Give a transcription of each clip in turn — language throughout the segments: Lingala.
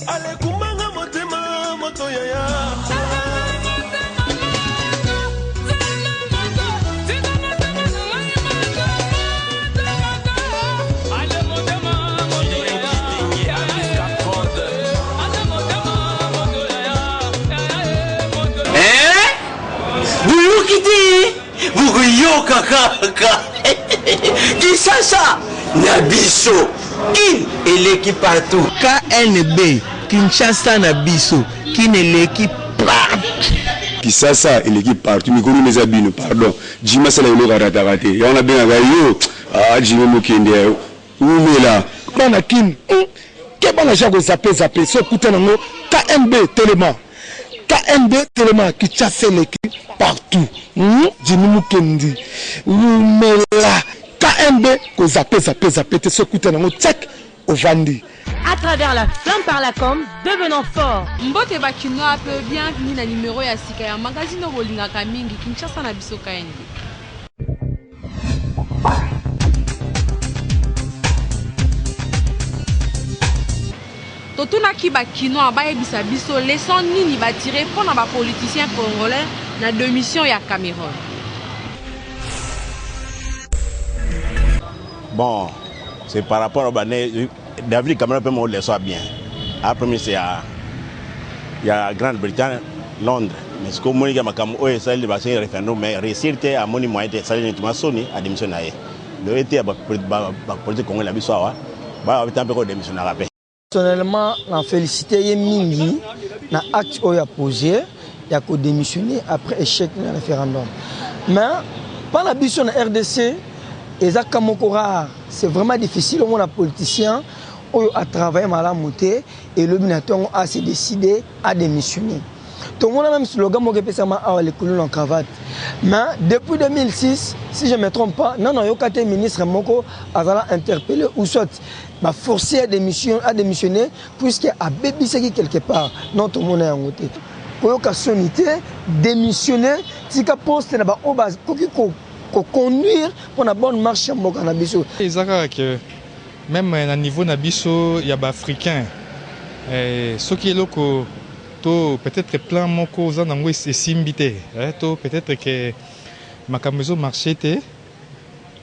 Alekumbanga motema moto yaya. Eh? Boyoki te? Bokoyoka kaka. Kinshasa na biso. Kin eleki partout. KNB, Kinshasa na biso. Kin eleki partout. Kisasa eleki partout mikolo eza bino pardon Jimmy asala eloko arataka te yango nabengaka yo ah Jimmy mokende ya wumela. Bana kin hum keba na ja ko zappe zappe soki okuta nango KNB telema KNB telema Kinshasa eleki partout hum Jimmy Mukendi wumela KNB ko zappe zappe zappe te soki okuta nango tchak ovandi. À travers la flamme par la com, devenons forts! Mbote ba kinois pe bienvenue na numero ya sika ya magazine oyo bolingaka mingi Kinshasa na biso KNB. Totunaki ba kinois bayebisa biso leçon nini ba tirer pona ba politiciens congolais na demission ya Cameron. Bon, c'est par rapport au David Cameron peut me leçon bien. Après, c'est à ya Grande-Bretagne, Londres. Mais ce que moi, il makambo oyo esali basengi référendum mais réussir te amoni moyen te esali neti masoni adémission na ye donc ete ya bapolitique congolais na biso awa baya mpe kodémissionnaka mpe. Personnellement na felicite ye mingi na acte oyo a pose ya ko demissionner après echec na referendum. Mais pa na biso na rdc eza cas moko rare, c'est vraiment difficile omona politicien oyo a travailler malamu te et lobi na tongo a se decider a demissionner. Tomona meme slogan moko epesama awa le kuluna en cravate. Mais depuis 2006, si je me trompe pas, nano ayoka te ministre moko azala interpellé ou soit ba forcer à démission à démissionner puisque abebisaki quelque part non tomona yango te koyoka soni te démissionner tika poste na baoyo bakoki koconduire mpo na bonne marche ya mboka na biso. Eza kaka que meme na niveau na biso ya ba africain eh, soki eloko to peut-être plan moko oza nango esimbi te eh, to peut-être que makambo ezo marcher te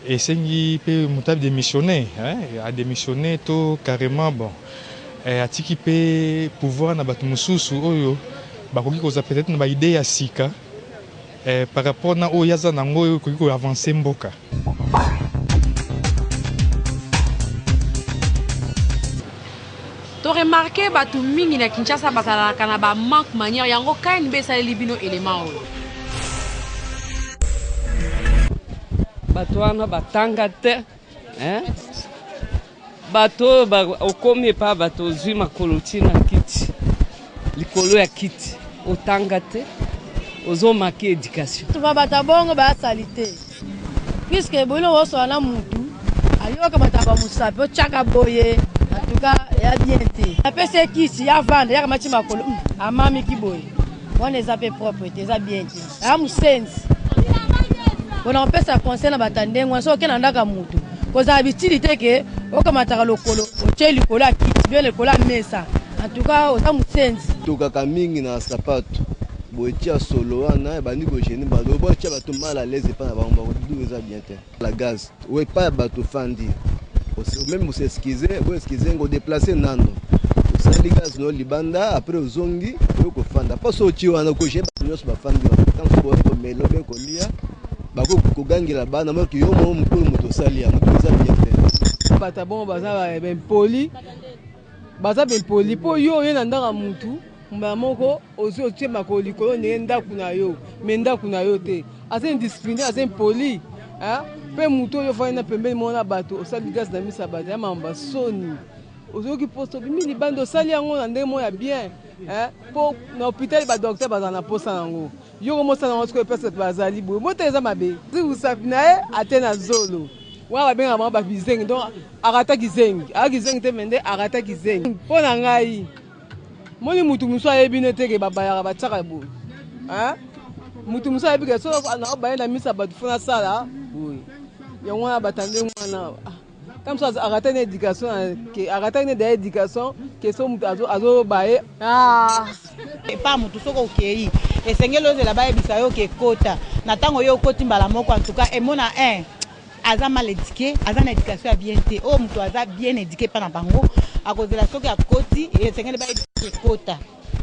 Esengi pe moto a demissionner hein, a demissionner to carrement bon eh, atiki pe pouvoir na bato mosusu oyo bakoki kozwa peut-être na ba idées ya sika eh, par rapport na oyo ye aza na yango oyo ekoki ko avancer mboka. To remarquer batu mingi na Kinshasa bazalalaka na ba manque manière yango KNB esaleli bino element oyo. Bato wana batanga te hein? Bato oyo okomi epa bato ozwi makolo ti na kiti likolo ya kiti otanga te ozomaki education. Bato bongo ba salite puisque boyino osola na mutu ayoka bato ya bamosapi otyaka boye en tout cas ya bien te apesi ye kisi ya vanda yaka mati makolo amamiki boye wana eza mpe propre te eza bien te aya mosenzi mpona kopesa conseil na bato ya ndenge wana soki okenda na ndako ya motu kozala bitili te ke okamataka lokolo otye likolo ya kiti bien likolo ya mesa en tout cas oza mosenzi. Tokaka mingi na sapato boye tia solo wana ebandi ko gene bato bo tia bato mal à l'aise epa na bango bango du eza bien te la gaz oyo epa ya bato ofandi meme osexcuse bo excuse ngo déplacer nano osali gaz no libanda après ozongi oyo kofanda mpo so otie wana okoje bato nyonso bafandi wana ntango boye komela obe kolia bakoki kogangela bana moki yo mo mokolo moto osali yango to eza bien te. Bato ya bongo baza baimpoli, baza baimpoli mpo yo oye na ndako ya mutu mbala moko ozwi otie makolo likolo ndenge ndako na yo me ndako na yo te, aza indiscipline, aza impoli mpe motu oyo ofandi na pembeni moko na bato osali gaz na misa bato ya mamba soni ozoki mposa obimi libanda osali yango na ndenge moko ya bien mpo na hôpital ba docteur bazala na mposa na yango. Yo komosana yango sikoyo place bato bazali boye motema eza mabe mosapi na ye ate na zolo wana babengaka bango babizengi donc arata kizengi aa kizengi te mende arata kizengi mpo na ngai moni mutu mosusu ayebi ne teke babayaka batiaka boye mutu mosusu ayebi ke soki naobaye na misa bato fo nasala boye yango wana bata ndenge wana. Ta mosusu arate na éducation, arataki ne daya éducation ke so moto azoba ye. Ah. Epa motu soki okei, esengeli ozela bayebisa yo ke kota. Na ntango yo okoti mbala moko, en tout cas emona un aza mal éduqué, aza na éducation ya bien te. Oyo moto aza bien éduqué epa na bango akozela, soki akoti esengeli bayebisa ke kota.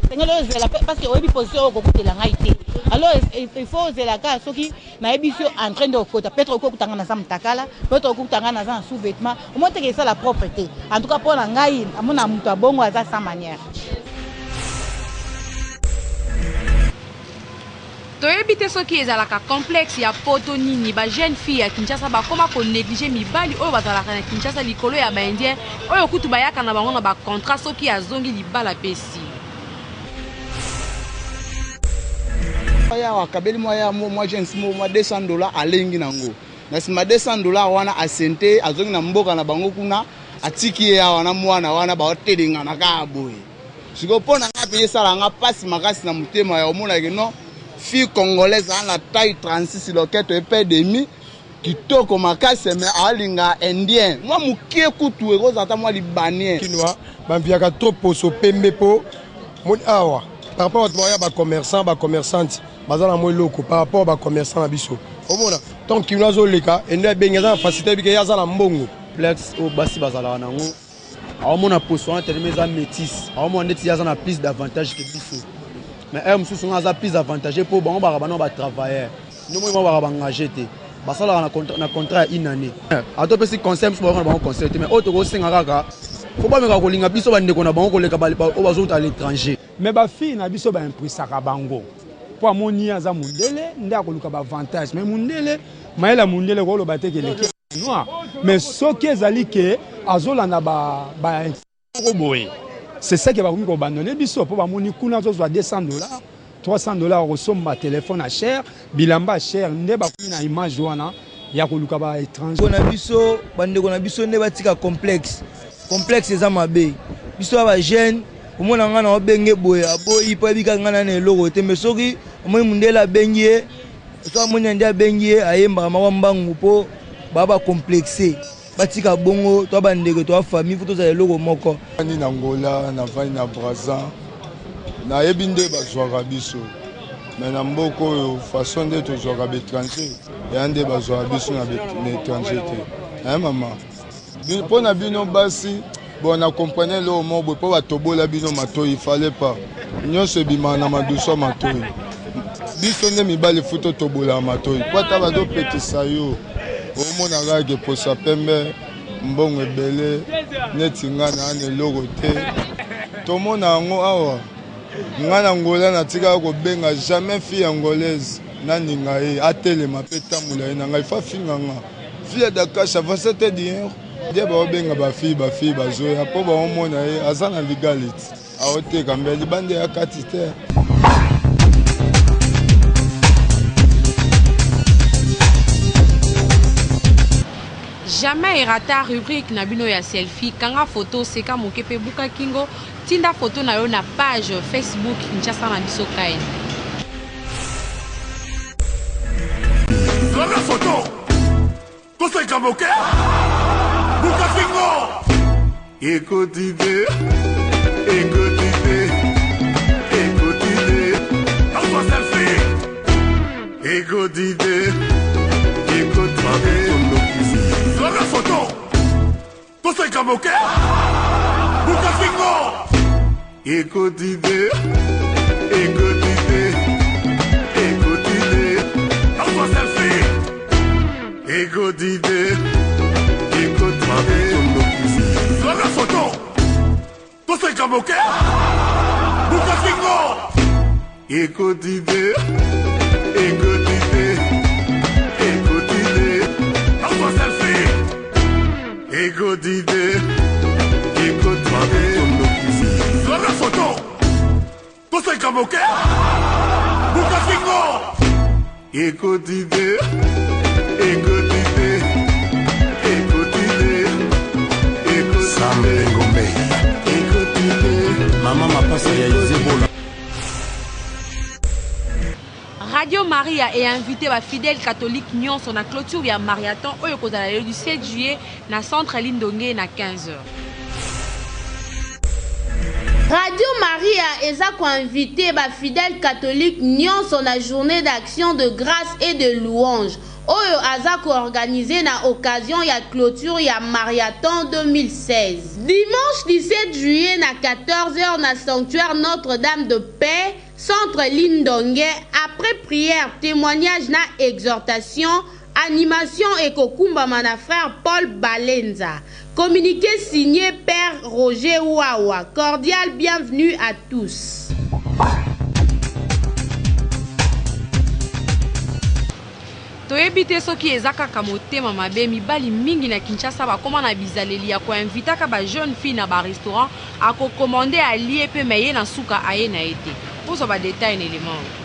Esengeli ozela parce que oyebi position oyo okokutela ngai te. Alors il faut ozela kaka soki nayebisi yo entrée nde okota. Peut-être okokuta ngai naza mutakala, peut-être okokuta ngai naza na sous-vêtement, omoni teke esala propre te. En tout cas mpo na ngai, amona moto ya bongo aza sans manière. Toyebi te soki ezalaka complexe ya poto nini, ba jeune fille ya Kinshasa bakoma ko negliger mibali oyo bazalaka na Kinshasa likolo ya ba indien oyo kutu bayaka na bango na ba contrat, soki azongi libala pe esili. Aya akabeli mwa ya mwa jeune moko mwa $200, alengi nango na nsima $200 wana, asente azongi na mboka na bango kuna, atiki ye awa na mwana wana, baotelengana kaka boye. Sikoyo mpo na ngai mpe esala nga mpasi makasi na motema ya omonaki non, fille congolaise aza na taille 36, loketo epe demi, kitoko makasi, mais alinga indien mwa mokie, kutu ekozala ata mwa libanien. Kinois bamviaka trop poso pembe mpo moni awa par rapport bato baya bacommerçant, bacommerçante baza na mwa eloko par rapport bacommerçant na biso. Omona ntango kinois azoleka, ende abengi, aza na facilité, ebike ye aza na mbongo. Complexe oyo basi bazalaka nango, aomona poso wana telema eza métis, aomona ndeti ye aza na plus d'avantage ke biso. Mais heure mosusu nga aza plus avantage mpo bango baka bana batravailleur nde moi baka baengage te, basalaka na contrat ya une année. Atopesi conseil mosusu, bayoka na bango conseil te. Mais oyo tokosenga kaka, fo bameka kolinga biso bandeko na bango koleka oyo bazouta à l'étranger. Mais bafille na biso baimprisaka bango mpo amoni ye aza mondele nde akoluka baavantage. Mais mondele, mayele ya mondele koloba te keleki noir. Mais soki ezali ke azolanda ba moko boye, c'est ça ke bakomi koabandonner biso mpo bamoni kuna azozwa $200, $300, akosomba telefone ya cher, bilamba ya cher, nde bakomi na image wana ya koluka baétranger. Na biso bandeko na biso nde batika complexe. Complexe eza mabe. Biso ya bajeune, omona ngai na obenge boye, aboyi mpo ayebika ngai na eloko te. Mais soki omoni mondele abengi ye, soki amoni nde abengi ye, ayembaka moko mbangu mpo baa bacomplexe. Batika bongo. To bandeko, to famille, fo tozala eloko moko. Navandi na Ngola, navandi na Braza, nayebi nde bazwaka biso. Me na mboka oyo, façon nde tozwaka baétranger, eya nde bazwaka biso na étranger te. Mama, mpo na bino basi, bon, na comprendre eloko moko boye, mpo batobola bino matoi, fallait pas nyonso ebimaka na madusu ya matoi. Biso nde mibali fu totobolaka matoi, mpo ata bazopekisa yo, omona kaka eposa pembe, mbongo ebele, neti nga na ana eloko te. Tomona yango awa. Nga na Ngola natikaka kobenga jamais fille angolaise, naninga ye atelema mpe tambola ye na ngai, fa finga nga fille dakasha avance te dinheiro. Nde baobenga bafille, bafille bazoya mpo baomona ye aza na legality, aoteka mbe libanda ya kati te. Jamais erata rubrique na bino ya selfie. Kanga photo, seka moke mpe buka kingo. Tinda photo na yo na page Facebook Kinshasa na biso KN. Zwaka photo, toseka moke, buka kingo, ekoti te, ekoti te, ekoti te, azwa selfie, ekoti te, ekoti te, zwaka photo, toseka moke, buka kingo, ekoti te, ekoti te, ekoti te, azwa selfie, ekoti te, ekoti te, zwaka photo, toseka moke, buka kingo, ekoti te, ekoti te, ekoti te, azwa selfie, ekoti te, ekoti te, zwaka photo, toseka moke, buka kingo, ekoti te, ekoti te, ekoti te, ekoti Sam te, Ngombe. Ekoti te. Mama mapasa ya Izebola. Radio Maria e invité ba fidèles catholiques nyonso na clôture ya marathon oyo ekozala le 17 juillet na centre Lindonge na 15h. Radio Maria eza ko inviter ba fidèles catholiques nyonso na journée d'action de grâce et de louange oyo aza ko organiser na occasion ya clôture ya Mariathon 2016. Dimanche 17 juillet na 14 heures na sanctuaire Notre Dame de Paix, centre Lindonge, après prière, témoignage na exhortation, animation ekokumbama na frère Paul Balenza. Communiqué signé Père Roger Wawa. Cordial bienvenue à tous. Toyebi te soki eza kaka motema mabe, mibali mingi na Kinshasa bakoma na bizaleli ya ko invitaka ba jeunes filles na ba restaurants, ako commander alie pe mais ye na suka aye na ye te. Bozwa ba details na element oyo.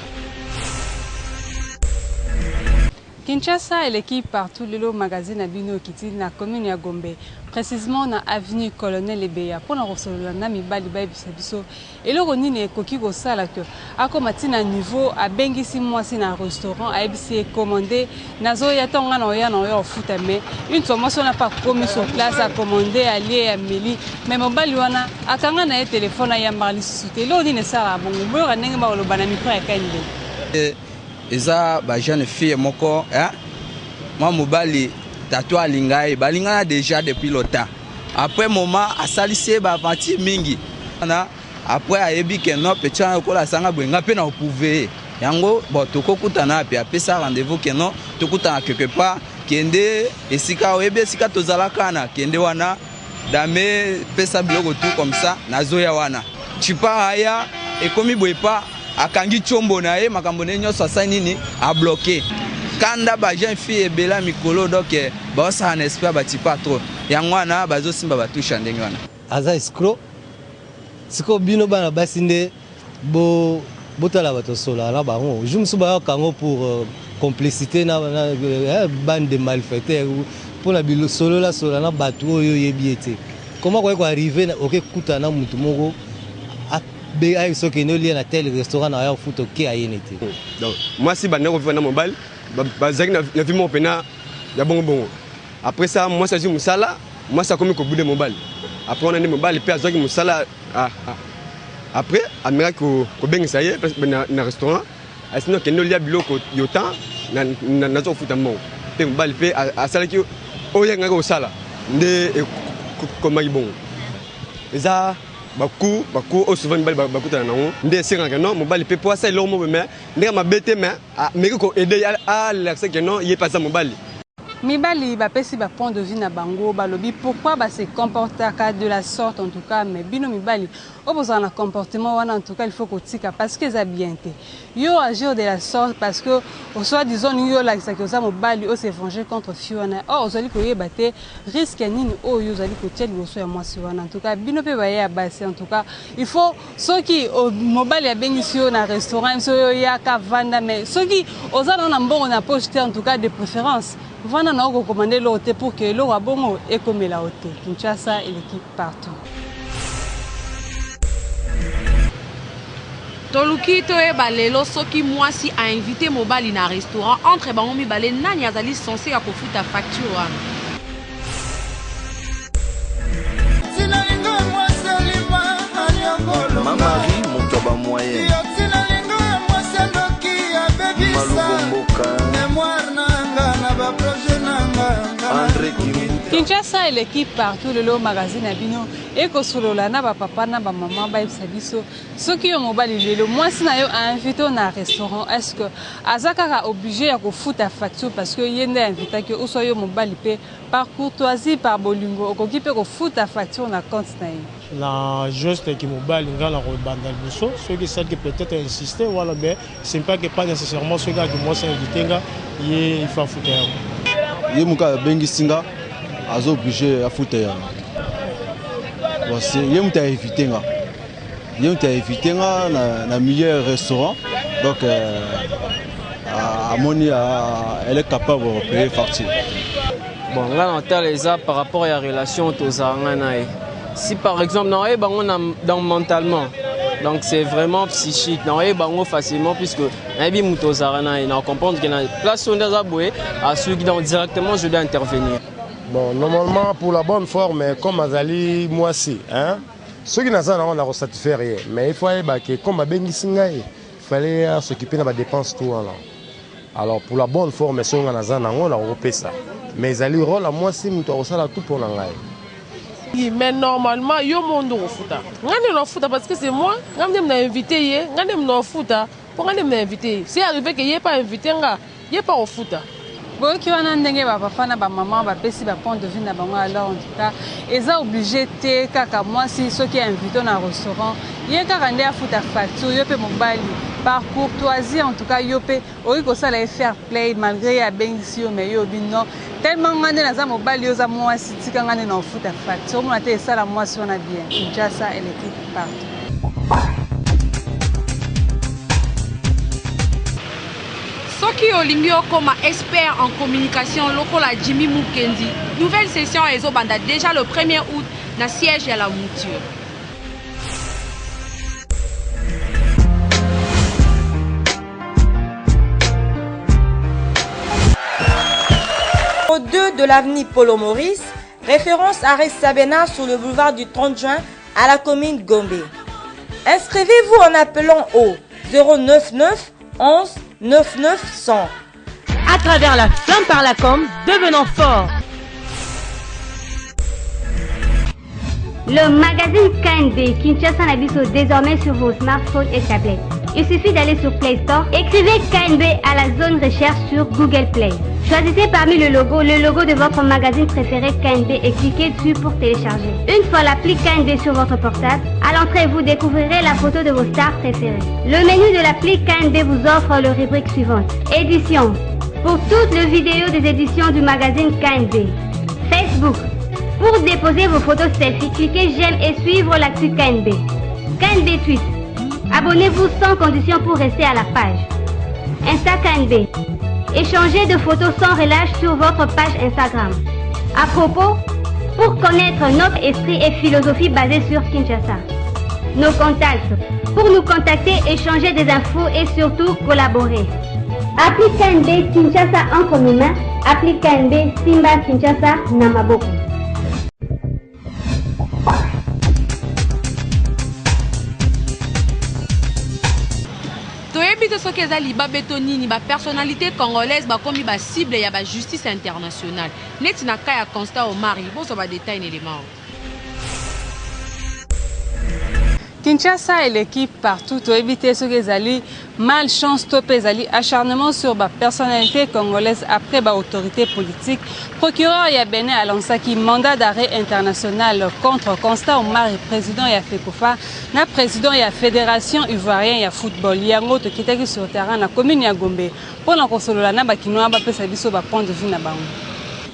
Kinshasa eleki partout lelo magazine na bino ekiti na commune ya Gombe precisement na avenue Colonel Ebeya pona kosolola na mibali bayebisa biso eloko nini ekoki kosala que akoma ti na niveau abengisi mwasi na restaurant ayebisi ye commande nazoya ntango ngai naoya naoya kofuta mais une fois mwasi wana mpe akomi sur place acommande alie ameli mais mobali wana akanga na ye telefone ayambaka lisusu te eloko nini esalaka bongo boyoka ndenge bakoloba na micro ya KNB. Eza ba jeune fille moko hein? Mwa mobali tatu alinga ye balingana deja depuis longtemps après moment asalisi ye ba aventure mingi na après ayebi ke non petit wana lokola asanga boye nga mpe na oprouve ye yango bon tokokutana api apesa rendez-vous ke non tokutana quelque part kende esika oyebi esika tozalaka na kende wana dame pesa biloko tout comme ça nazoya wana chipa aya ekomi boye pa akangi tshombo na ye makambo na ye nyonso asali nini abloke kanda ba jeune fille ebela mikolo donc eh, baosala na esprit ya batipa trop yango wana bazosimba batushe ya ndenge wana aza escroc sikoyo bino bana basi nde bo botala bato solaka na bango jour mosusu bayaka yango pour euh, complicité na, na eh, bande de malfaiteurs mpo na bisolola solola na bato oyo oyebi ye te comment koki koarrive okekutana na motu moko ayebisa okende olia na tel restaurant na ya ofuta oke ayene te donc mwasi bandaki kovivre na mobali bazalaki na vie moko mpena ya bongo bongo après ça mwasi azwi mosala mwasi akomi kobude mobali après wana nde mobali mpe azwaki mosala ah, ah. après amekaki kobengisa ye na restaurant asino akende olia biloko yo temps naza kofuta mbongo mpe mobali mpe asalaki oyo angaki kosala nde ekomaki bongo eza baku baku oyo souvent mibali bakutana nango nde esengaka non mobali mpe mpo asala eloko moko mais ndenge mabe te mais ameki ko aide alakisa ke non ye mpe aza mobali. Mibali bapesi ba point de vue na bango balobi pourquoi ba se comportaka de la sorte en tout cas mais bino mibali oyo bozala na comportement wana en tout cas il faut kotika parce que eza bien te yo agir de la sorte parce que soit disant olingi olakisa ke oza mobali o se venger contre fille wana or ozali koyeba te risque nini oyo ozali kotia liboso ya mwasi wana en tout cas bino pe baye ya basi en tout cas il faut soki mobali abengisi yo na restaurant soki oyaka vanda mais soki oza nao na mbongo na poche te en tout cas de préférence vanda na okokomande eloko te pour que eloko ya bongo ekomela yo te Kinshasa eleki partout. Toluki toyeba lelo soki mwasi a invite mobali na restaurant entre bango mibale nani azali cense ya kofuta facture wana? Ma Marie moto ya ba moyen Maluku mboka Andre Kimbuta Kinshasa eleki partout lelo magazine na bino ekosolola na ba papa na ba mama bayebisa biso Soki yo mobali lelo mwasi na yo a invite yo na restaurant est ce que aza kaka oblige ya kofuta facture parce que ye nde a invitaki yo ou soit yo mobali pe par courtoisie par bolingo okoki pe kofuta facture na compte na ye? Na geste ki mobali nga na kobanda liboso soki esali ke peut-être insiste wana mais ce n'est pas que pas nécessairement soki kaka mwasi invite nga ye il faut afuta yango. Ye moko abengisi nga aza oblige afuta yango ye moto a invite nga. Ye moto a invité nga na, na meilleur restaurant donc euh, amoni elle est capable de payer facture. Bon, nga na tala eza par rapport ya relation tozala nga na ye. Si par exemple na oyeba ngo na dans mentalement. Donc c'est vraiment psychique. Nakoyeba yango facilement puisque nayebi moto ozalaka na ye, na comprendre que na place oyo nde aza boye asuki, donc directement je dois intervenir. Bon, normalement pour la bonne forme, comme azali mwasi, hein, soki naza nango nako satisfaire ye, mais il faut ayeba ke comme abengisi ngai, il fallait s'occuper na ba dépenses tout wana. Alors pour la bonne forme, soki ngai naza nango nakokopesa, mais ezali rôle ya mwasi moto akosala tout mpo na ngai. Mais normalement yo moko nde okofuta, ngai nde naofuta parce que c'est moi, ngai nde na invité ye, ngai nde naofuta mpo ngai nde na invité ye. C'est arrivé ke ye pa invité nga, ye pa kofuta. Boyoki wana ndenge bapapa na bamama bapesi bapoint de vue na bango. Alors en tout cas eza obligé te kaka mwasi soki invité na restaurant ye kaka nde afuta facture. Yo mpe mobali, par courtoisie en tout cas, yo mpe okoki kosala ye fair play malgré ye abengisi yo, mais yo obi non, tellement nga nde naza mobali, yo oza mwasi, tika nga nde na ofuta facture. Omona te esala mwasi wana bien. Kinshasa eleki partout. Soki olingi okoma expert en communication lokola Jimmy Mukendi, nouvelle session ezobanda déjà le 1er août na siège ya la mouture. Au 2 de l'avenue Polo Maurice, référence à Sabena sur le boulevard du 30 juin à la commune Gombe. Inscrivez-vous en appelant au 099 11 99 100. À travers la flamme par la com, devenant fort. Le magazine KNB Kinshasa Nabiso désormais sur vos smartphones et tablettes. Il suffit d'aller sur Play Store, écrivez KNB à la zone recherche sur Google Play. Choisissez parmi le logo le logo de votre magazine préféré KNB et cliquez dessus pour télécharger. Une fois l'appli KNB sur votre portable, à l'entrée vous découvrirez la photo de vos stars préférées. Le menu de l'appli KNB vous offre le rubrique suivante. Édition. Pour toutes les vidéos des éditions du magazine KNB. Facebook. Pour déposer vos photos selfie, cliquez j'aime et suivre l'actu KNB. KNB Tweet. Abonnez-vous sans condition pour rester à la page. Insta KNB. Échangez de photos sans relâche sur votre page Instagram. À propos, pour connaître notre esprit et philosophie basée sur Kinshasa. Nos contacts. Pour nous contacter, échanger des infos et surtout collaborer. Appli KNB Kinshasa entre nos mains. Appli KNB Simba Kinshasa Namaboko. Toyebi te soki eza libabe to nini, ba personnalites congolaises bakomi ba cible ya ba justice internationale neti na cas ya Constant Omari. Bozwa ba details na elema oyo. Kinshasa eleki partout. Toyebi te soki ezali malchance to mpe ezali acharnement sur bapersonnalité congolaise après baautorité politique. Procureur ya Benin alansaki mandat d'arrêt international contre Constant Omari, président ya FECOFA na président ya fédération ivoirien ya football. Yango tokitaki sur terrain na commune ya Gombe mpo na kosolola na bakinois, bapesa biso bapoint de vue na bango.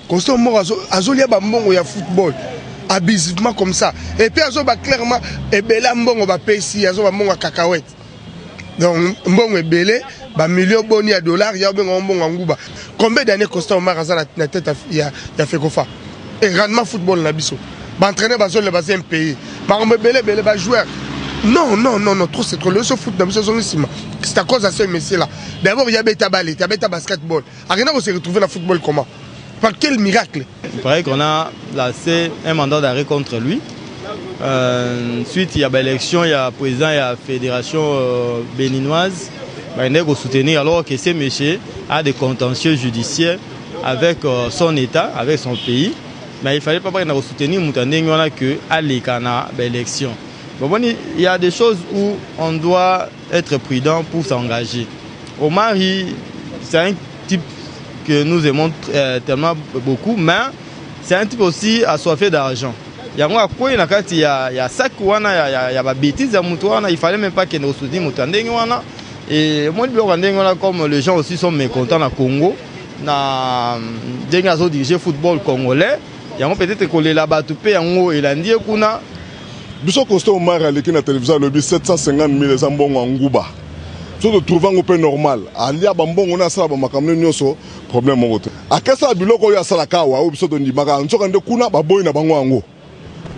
Constant moko azolia bambongo ya football abusivement comme ça, et puis azoba clairement ebele ya mbongo bapesi, azoba mbongo ya cacahuète. Donc mbongo ebele, bamilio boni ya dollar ya obenga mbongo ya nguba. Combien d'années Constant Omar aza na tête ya FECOFA et rendement football na biso, baentraîneur bazolela, baza impayé, makambo ebele ebele, bajoueur. Non, non, non, non, trop c'est trop. Le so foot na biso ezongi nsima, c'est à cause ya ce monsieur là. D'abord ya beta balle te, abeta basketball, akenda ko se retrouver na football comment, par quel miracle? Il paraît qu'on a lancé un mandat d'arrêt contre lui. Suite, il y a l'élection, il y a président, il y a fédération béninoise. Bah, il est soutenir alors que ce monsieur a des contentieux judiciaires avec son État, avec son pays. Mais il fallait pas qu'il soutenir moto wana que aleka na élection. Bon, il y a des choses où on doit être prudent pour s'engager. Omari, c'est un type que nous aimons tellement beaucoup, mais c'est un type aussi assoiffé d'argent. Yango akwei na kati ya sac wana ya babêtise ya moto wana. Il fallait même pas kende kosoutenir moto ya ndenge wana. Et omoni biloko ya ndenge wana, comme les gens aussi sont mécontents na Congo na ndenge azodirige football congolais, yango peut-être kolela bato mpe yango elandi ye kuna. Biso Constant Omar aleki na télévision, alobi 750 000 eza mbongo ya nguba. So totrouve yango mpe normal, alia bambongo na asala bamakambo nyonso, problème moko te. Akesala biloko oyo asalaka awa, oyo biso tondimaka, nzoka nde kuna baboyi na bango yango.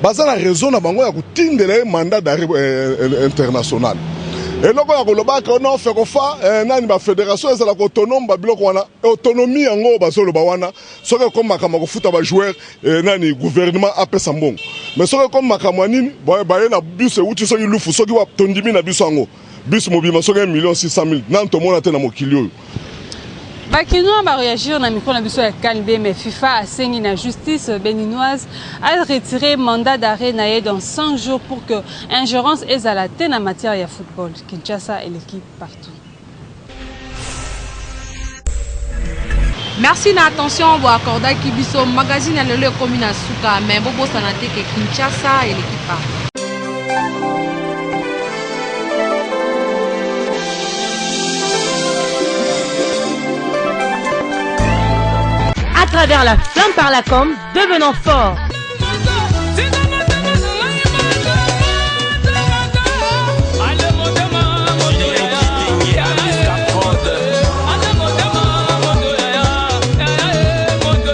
Baza na raison na bango ya kotindela ye mandat d'arrêt international. Eloko ya kolobaka no fekofa nani ba fédération ezalaka autonome, ba biloko wana, autonomie yango bazoloba wana, soki ekomi makambo ya kofuta ba joueur, nani, gouvernement apesa mbongo. Mais soki ekomi makambo ya nini, baye na biso euti soki lufu, soki tondimi na biso yango, bus mobima soki 1 million 600 000, nani tomona te na mokili oyo. Bakinois baréagir na micro na biso ya KNB, mais FIFA asengi na justice béninoise a retiré mandat d'arrêt na ye dans 5 jours pour que ingérence ezala te na matière ya football. Kinshasa eleki partout. Merci na attention boaccordaki biso. Magazine ya lelo ekomi na suka, mais bobosana te ke Kinshasa eleki partout. À travers la flamme par la com, devenant fort.